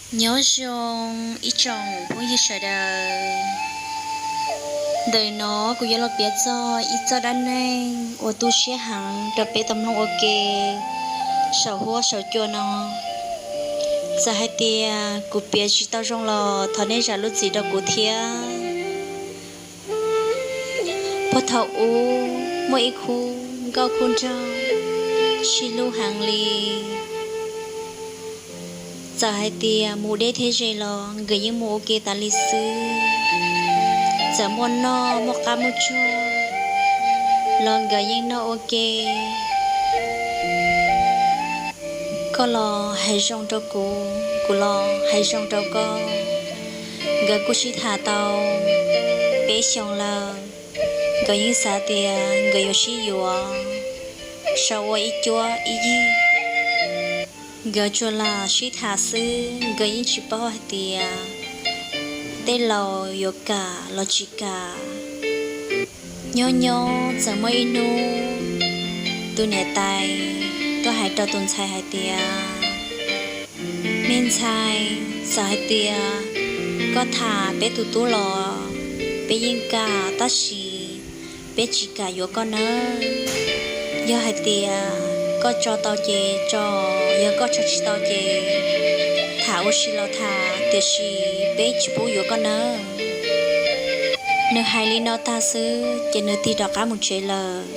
Nyob zoo ib tsoom phooj ywg sawv daws. Ntawm no kuv yuav los piav txog ib txoj dab neeg uas tu siab heev rau peb tau mloog ua ke saum huab saum cua no. Txawm hais tias kuv piav tsis tau zoo los thov nej zam lub txim rau kuv thiab. Puag thaum ub muaj ib khub nkauj khub nraug sib hlub heev li. Txawm hais tias mus deb thiab ze los nkawd yeej mus ua ke tas li xwb. Txawm muaj noj muaj qab muaj tsuag los nkawd yeej noj ua ke. Koj los hais zoo rau kuv, kuv los hais zoo rau koj. Nkawd kuj sib tham tau peb xyoos lawm, nkawd yeej xav tias nkawd yuav sib yuav sau ua ib cuab ib yig. Nkawd tsuas lam sib tham xwb, nkawd yeej tsis paub hais tias tej laus yuav kam los tsis kam. Nyob nyob txawm muaj ib hnub tus niam tais tuaj hais rau tus ntxhais hais tias, me ntxhais, txawm hais tias koj tham peb tus tub los peb yeej kam, tab sis peb tsis kam yuav koj nawb. Yog hais tias koj tso tau ces tso, yog koj tso tsis tau ces tham ua si los tham, tiam sis peb tsis pub yuav koj nawb. Nws hais li no tag xwb ces nws tig rov qab mus tsev lawm,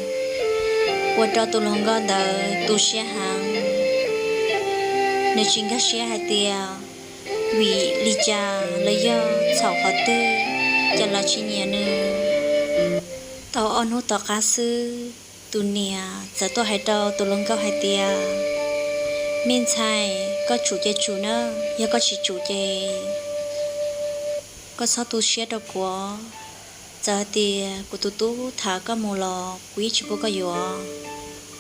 ua rau tus hluas nkauj ntawd tu siab heev. Nws tsis nkag siab hais tias vim li cas los yog txhaum qhov twg ces lawv tsis nyiam nws. Tau ob hnub tom qab xwb, tus niam txawm tuaj hais rau tus hluas nkauj hais tias, me ntxhais, koj tsum ces tsum nawb, yog koj tsis tsum ces koj txhob tu siab rau kuv. Txawm hais tias kuv tus tub tham koj mus los kuv yeej tsis pub koj yuav,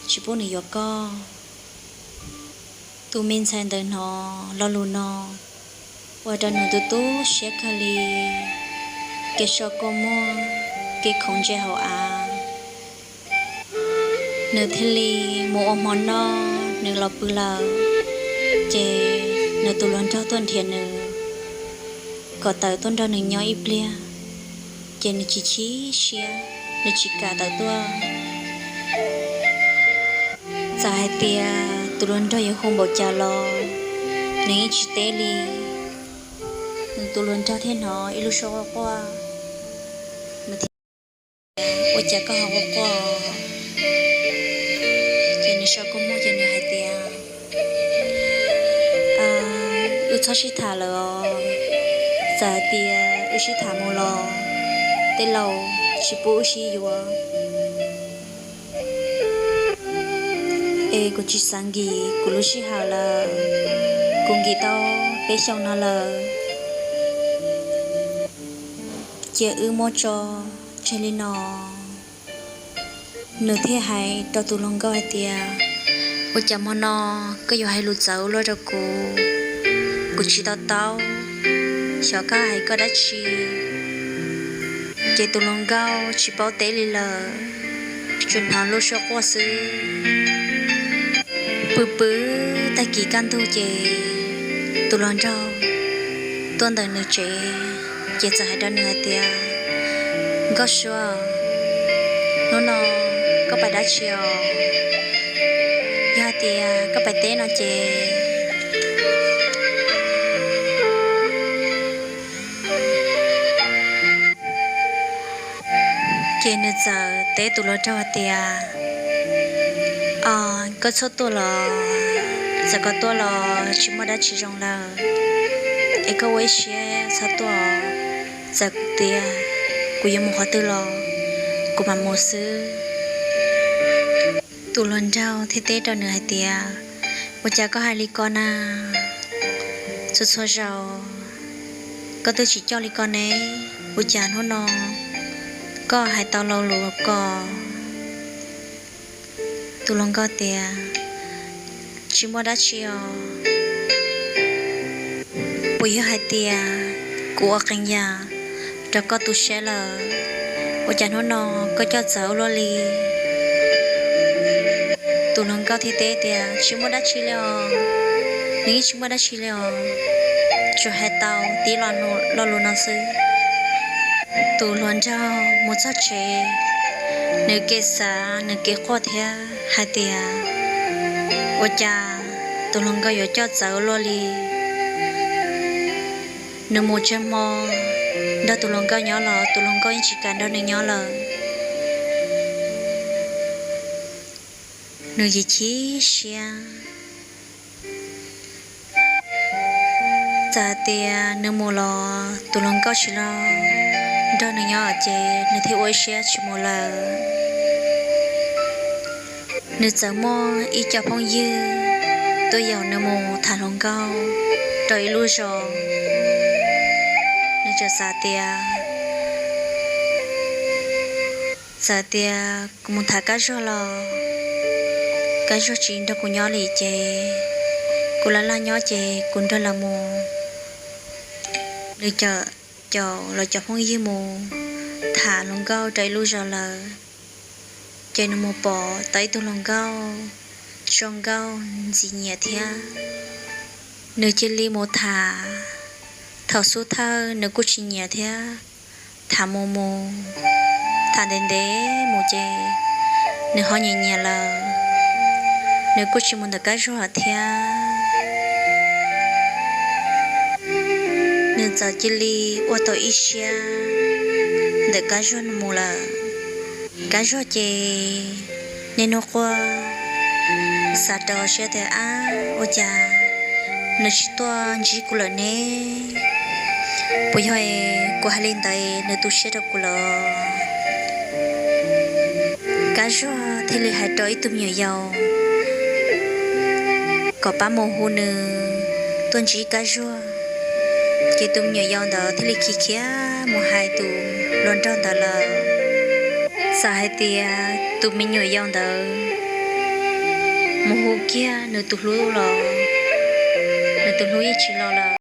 tsis pub nws yuav koj. Tus me ntxhais ntawd hnov lo lus no ua rau nws tu tu siab kawg li, kev so kua muag, kev khoov ntsia hauv av. Nws thiaj li mus ua hmo noj nws los pw lawm. Ces nws tus hluas nraug tuaj nrhiav nws kom tawm tuaj nrog nws nyob ib pliag, ces nws chim chim siab, nws tsis kam tawm tuaj. Txawm hais tias tus hluas nraug yuav hu npaum cas los nws yeej tsis teb li. Nws tus hluas nraug thiaj hnov ib lub suab quaj quaj, nws thiaj, ua cas koj ho quaj quaj? Ces nws so kua muag ces nws hais tias, wb txhob sib tham lawm os. Txawm hais tias wb sib tham mus los tej laus tsis pub wb sib yuav. Es kuv tsis xav nkim kuv lub sij hawm lawm, kuv nkim tau peb xyoos no lawm, cia wb muab tso tseg li no. Nws thiaj hais rau tus hluas nkauj hais tias, ua cas hmo no koj yuav hais lus txawv ua luaj rau kuv? Kuv tsis to taub xyov koj hais koj dab tsi. Ces tus hluas nkauj tsis paub teb li lawm, tsuas hnov lub suab quaj xwb. Pw pw tag kis kaj ntug ces tus hluas nraug tuaj ntawm nws tsev, ces txawm hais rau nws hais tias, Nkauj Suab, hnub no koj pais dab tsi os? Yog hais tias koj pais teb no ces Ces nws txawm teb tus hluas nraug hais tias, Os, koj txhob tuaj los, txawm koj tuaj los tsis muaj dab tsi zoo lawm, es koj ua ib siab txhob tuaj, txawm tias kuv yuav mus qhov twg los kuv mam mus xwb. Tus hluas nraug thiaj teb rau nws hais tias, Ua cas koj hais li ko na? Txhua txhua zaus koj twb tsis coj li ko ne, ua cas hnub no koj hais tau lo lus ko? Tus hluas nkauj tias, Tsis muaj dab tsi os. Puas yog hais tias kuv ua qee yam rau koj tu siab lawm, ua cas hnub no koj coj txawv ua luaj li? Tus hluas nkauj thiaj teb tias, Tsis muaj dab tsi li os, nws yeej tsis muaj dab tsi li os. tsuas hais tau tib lo lus no xwb. Tus hluas nraug mus txog tsev, nws kev xav nws kev quaj thiab hais tias, ua cas tus hluas nkauj yuav coj txawv luaj li. Nws mus tsawg hmo nrog tus hluas nkauj nyob los tus hluas nkauj yeej tsis kam nrog nws nyob lawm. Nws chim chim siab, txawm tias nws mus los tus hluas nkauj tsis los nrog nws nyob ces nws thiaj ua ib siab tsis mus lawm. Nws txawm muaj ib co phooj ywg tuaj yaum nws mus tham hluas nkauj rau ib lub zos. Nws txawm xav tias, txawm tias kuv mus tham Kab Zuag los Kab Zuag tsis nrog kuv nyob li ces kuv laj laj nyob ces kuv nrog lawv mus. Nws caum lawv cov phooj ywg mus tham hluas nkauj rau ib lub zos lawm, ces nws mus pom tau ib tug hluas nkauj zoo nkauj ntxim nyiam thiab. Nws cia li mus tham, thaum xub thawj nws kuj tsis nyiam thiab, tham mus mus, tham ntev ntev mus ces nws ho nyiam nyiam lawm, nws kuj tsis mus ntawm Kab Zuag thiab. Nws txawm cia li ua tau ib siab ntawm Kab Zuag mus lawm. Kab Zuag ces niaj hnub quaj, xav rau hauv siab tias, ab, ua cas nws tsis tuaj ntsib kuv lawm ne? Puas yog kuv hais li ntawd nws tu siab rau kuv lawm? Kab Zuag thiaj li hais rau ib tug me nyuam yaus kom pab mus hu nws tuaj ntsib Kab Zuag. Ces tus me nyuam yaus ntawd thiaj li khiav khiav mus hais tus hluas nraug ntawd lawm. Txawm hais tias tus me nyuam yaus ntawd mus hu kiag nws tus hlub los nws tus hlub yeej tsis los lawm.